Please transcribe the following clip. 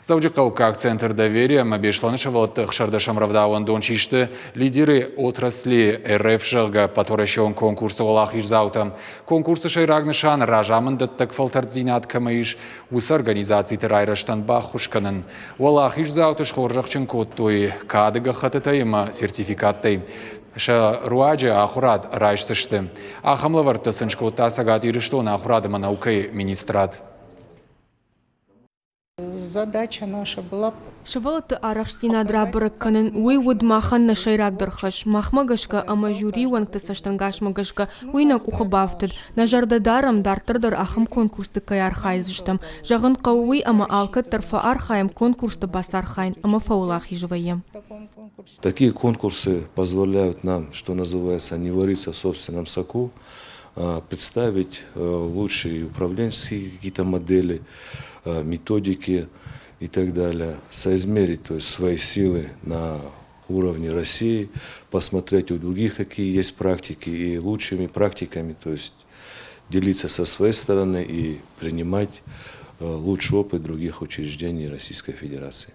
Дзӕуджыхъӕуккаг центр «Доверие» ӕмӕ Беслӕны сывӕллӕтты ӕхсӕрдӕсӕм рӕвдауӕндон систы лидеры отрасли РФ, зӕгъгӕ, ӕппӕтуӕрӕсеон конкурсы уӕлахиздзаутӕ. Конкурсы сӕйраг нысан разамынддӕттӕг фӕлтӕрддзинад кӕмӕ ис, уыцы организациты райрӕзтӕн баххуыс кӕнын. Уӕлахиздзауты схорзӕхджын кодтой кады гӕххӕттытӕй ӕмӕ сертификаттӕй. Сӕ руаджы ахуырад райсдзысты. Ахӕм лӕвӕрттӕ сын скодта Цӕгат Ирыстоны ахуырад ӕмӕ наукӕйы министрад. Задача наша была Сывӕллӕтты арӕхстдзинад рабӕрӕг кӕнын, уый уыд махӕн нӕ сӕйрагдӕр хӕс. Махмӕ гӕсгӕ ӕмӕ жюрийы уӕнгты цӕстӕнгасмӕ гӕсгӕ уый нӕ къухы бафтыд. Нӕ зӕрдӕ дарӕм, дарддӕр дӕр ахӕм конкурсты кӕй архайдзыстӕм. Зӕгъын хъӕуы уый, ӕмӕ алкӕддӕр фӕархайӕм конкурсты бацархайын ӕмӕ фӕуӕлахиз вӕййӕм. Такие конкурсы позволяют нам, что называется, не вариться в собственном соку, представить лучшие управленческие какие-то модели, методики и так далее, соизмерить, то есть, свои силы на уровне России, посмотреть у других, какие есть практики, и лучшими практиками, то есть делиться со своей стороны и принимать лучший опыт других учреждений Российской Федерации.